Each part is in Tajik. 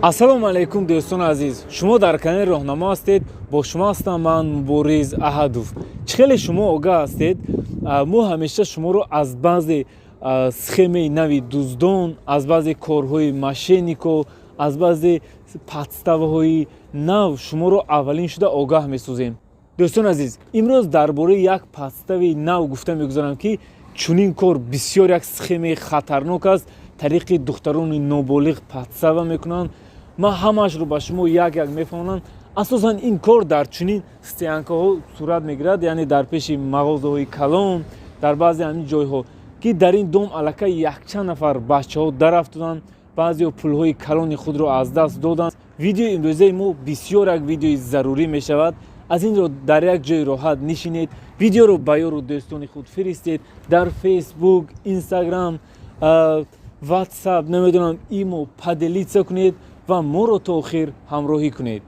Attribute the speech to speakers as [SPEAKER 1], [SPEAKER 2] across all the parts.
[SPEAKER 1] Ассалому алайкум, дӯстони азиз. Шумо дар канали Роҳнамо ҳастед. Бо шумо ҳастам ман, Мубориз Аҳадов. Чӣ хеле шумо огаҳ ҳастед, мо ҳамеша шуморо аз баъзе схемаи нави дуздон, аз баъзе корҳои мошеннико, аз баъзе подставаҳои нав шуморо аввалин шуда огаҳ месозем. Дӯстони азиз, имрӯз дар бораи як подстави нав гуфта мегузарам, ки чунин кор бисёр як схемаи хатарнок аст. Тариқи духтарони ноболиғ подстава мекунанд. Ман ҳамаашро ба шумо як як мефаҳмонам. Асосан ин кор дар чунин стоянкаҳо сурат мегирад, яъне дар пеши мағозаҳои калон, дар баъзе ҳамин ҷойҳо, ки дар ин дом аллакай якчанд нафар бачаҳо дарафтоданд, баъзеҳо пулҳои калони худро аз даст доданд. Видеои имрӯзаи мо бисёр як видеои зарурӣ мешавад. Аз ин ро дар як ҷои роҳат нишинед, видеоро ба ёру дӯстони худ фиристед дар Фейсбук, Инстаграм, Ватсап, намедонам, Имо, поделиться кунед ва моро то охир ҳамроҳӣ кунед.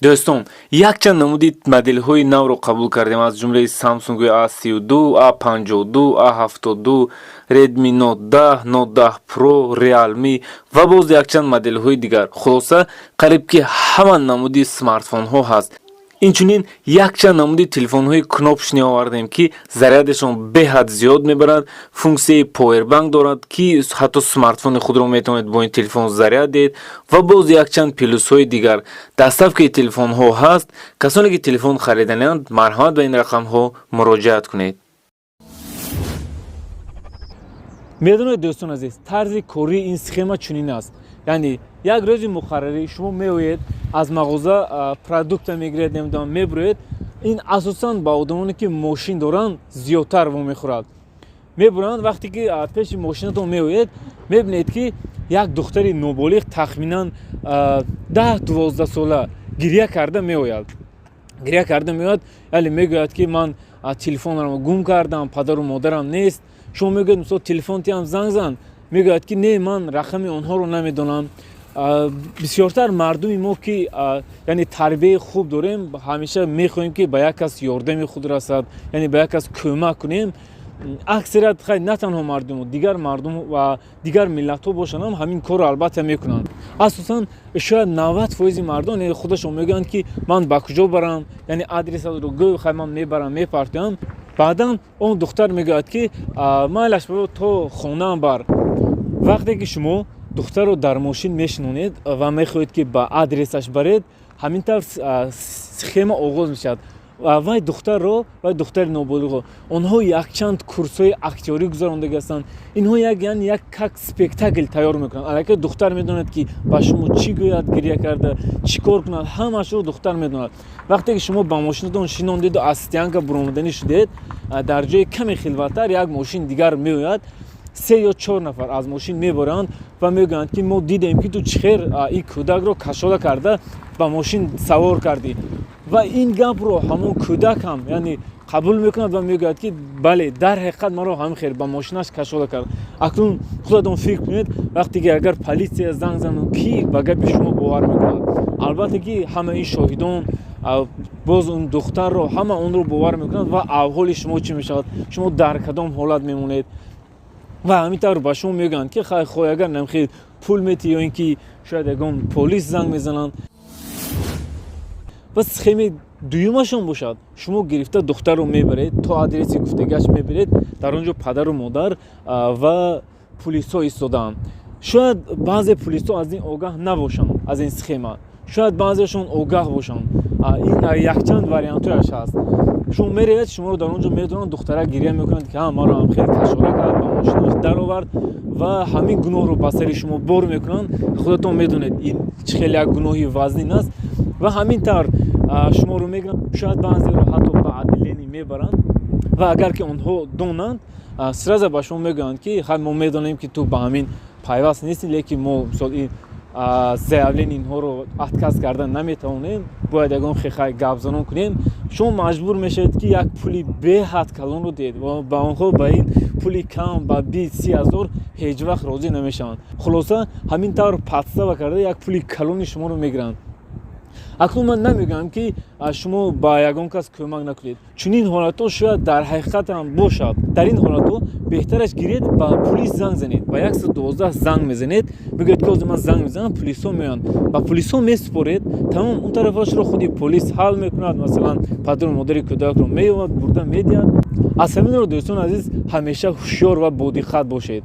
[SPEAKER 1] Дӯстон, якчанд намуди моделҳои навро қабул кардем, аз ҷумлаи Samsung A32, A52, A72, Redmi Note 10, Note 10 Pro, Realme ва боз якчанд моделҳои дигар. Хулоса, қариб ки ҳама намуди смартфонҳо ҳаст. Инчунин якчанд намуди телефонҳои кнопочный овардем, ки зарядашон беҳад зиёд мебарад, функсияи повербанк дорад, ки ҳатто смартфони худро метавонед бо ин телефон заряд диҳед, ва боз якчанд плюсҳои дигар. Доставкаи телефонҳо ҳаст. Касоне ки телефон хариданианд, марҳамат, ба ин рақамҳо муроҷиат кунед. Медонед, дӯстон азиз, тарзи кории ин схема чунин аст. Яъне як рӯзи муқаррарӣ шумо меоед, аз мағоза продукта мегиред, намедонам, мебуроед. Ин асосан ба одамоне ки мошин доранд, зиёдтар вомехӯрад. Мебуранд, вақте ки пеши мошинатон меоед, мебинед, ки як духтари ноболиғ, тахминан 10-12 сола, гиря карда меояд. Гиря карда меояд, яъне мегӯяд, ки ман телефонамро гум кардам, падару модарам нест. Шумо мегӯед, мисол, телефон тиам, занг зан. Мегӯяд, ки не, ман рақами онҳоро намедонам. Бисёртар мардуми мо, ки яъне тарбияи хуб дорем, ҳамеша мехоҳем, ки ба як кас ёрдами худ расад, яъне ба як кас кӯмак кунем. Аксарият, хай, на танҳо мардуму, дигар мардум ва дигар миллатҳо бошанд ҳам, ҳамин корро албатта мекунанд. Асосан шояд 90% мардон худашон мегӯянд, ки ман ба куҷо барам, яъне адресатро гӯ, хай, ман мебарам, мепартоям. Баъдан он духтар мегӯяд, ки майлаш, то хонаам бар. Вақте ки шумо духтарро дар мошин мешинонед ва мехоҳед, ки ба адресаш баред, ҳамин тавр схема оғоз мешавад. Вай духтарро, вай духтари ноболиғо, онҳо якчанд курсҳои актёрӣ гузарондагӣ ҳастанд. Инҳо як, яъне як как спектакл тайёр мекунанд. Аллакай духтар медонад, ки ба шумо чӣ гӯяд, гиря карда чӣ кор кунад, ҳамаашро духтар медонад. Вақте ки шумо ба мошинатон шинондеду аз стоянка буромаданӣ шудед, дар ҷои каме хилваттар як мошин дигар меояд. Се ё чор нафар аз мошин меборанд ва мегӯянд, ки мо дидем, ки ту чӣ хел ин кӯдакро кашола карда ба мошин савор кардӣ. Ва ин гапро ҳамон кӯдак ҳам, яъне, қабул мекунад ва мегӯяд, ки бале, дар ҳақиқат маро ҳамин хел ба мошинаш кашола кард. Акнун худатон фикр кунед, вақте ки агар полиция занг занад, кӣ ба гапи шумо бовар мекунад? Албатта, ки ҳама ин шоҳидон, боз он духтарро, ҳама онро бовар мекунанд. Ва авҳоли шумо чӣ мешавад? Шумо дар кадом ҳолат мемонед? Ва ҳамин тавр ба шумо мегӯянд, ки хай, хой, агар намхел пул метӣ ё ин ки шояд ягон полис занг мезананд. Ва схемаи дуюмашон бошад, шумо гирифта духтарро мебаред, то адреси гуфтагиаш мебаред. Дар он ҷо падару модар ва пулисҳо истодаанд. Шояд баъзе пулисҳо аз ин огаҳ набошанд, аз ин схема, шояд баъзеашон огаҳ бошанд. Ин якчанд вариантҳояш ҳаст. Шумо меравед, шуморо дар он ҷо медонанд. Духтара гиря мекунад, ки ҳа, маро ҳам хеле кашора кард, ба мошинаш даровард, ва ҳамин гуноҳро ба сари шумо бор мекунанд. Худатон медонед, ин чӣ хеле як гуноҳи вазнин аст. Ва ҳамин тавр шуморо мегиранд, шояд баъзеро ҳатто ба отделение мебаранд. Ва агар ки онҳо донанд, сразу ба шумо мегӯянд, ки хай, мо медонем, ки ту ба ҳамин пайваст нестӣ, лекин мо, мисол, ин заявление инҳоро отказ кардан наметавонем, бояд ягон хехай гапзанон кунем. Шумо маҷбур мешавед, ки як пули беҳад калонро диҳед ва ба онҳо ба ин пули кам, ба 20-30 ҳазор, ҳеҷ вақт розӣ намешаванд. Хулоса, ҳамин тавр подстава карда, як пули калони шуморо мегиранд. Акнун ман намегӯям, ки шумо ба ягон кас кӯмак накунед. Чунин ҳолатҳо шояд дар ҳақиқат ҳам бошад. Дар ин ҳолатҳо беҳтараш гиред, ба пулис занг занед, ба 112 занг мезанед, мегӯед, ки ҳозир ман занг мезанам, пулисҳо меоянд. Ба пулисҳо месупоред, тамом, он тарафашро худи полис ҳал мекунад. Масалан, падару модари кӯдакро меёбад, бурда медиҳад. Аз ҳаминро, дӯстони азиз, ҳамеша ҳушёр ва бодиққат бошед.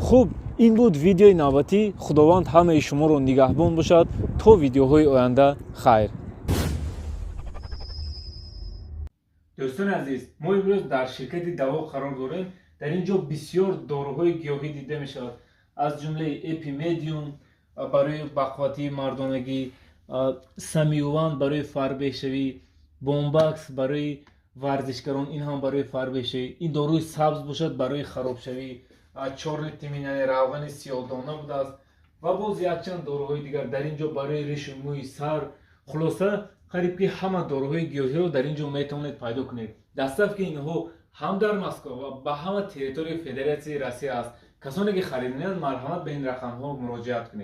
[SPEAKER 1] Хуб, ин буд видеои навбатӣ. Худованд ҳамаи шуморо нигаҳбон бошад. То видеоҳои оянда хайр. Дӯстони азиз, мо имрӯз дар ширкати Даво қарор дорем. Дар ин ҷо бисёр доруҳои гиёҳӣ дида мешавад, аз ҷумлаи Эпимедиум барои бақувватии мардонагӣ, Самиюван барои фарбешавӣ, Бомбакс барои варзишгарон, ин ҳам барои фарбешавӣ, ин доруи сабз бошад барои харобшавӣ, чёрный тмин, яъне равғани сиёҳдона будааст ва боз якчанд доруҳои дигар дар ин ҷо барои ришу мӯи сар. Хулоса, қариб ки ҳама доруҳои гиёҳиро дар ин ҷо метавонед пайдо кунед. Доставки инҳо ҳам дар Москва ва ба ҳама территорияи Федератсияи Россия аст. Касоне ки харидоранд, марҳамат, ба ин рақамҳо муроҷиат кунед.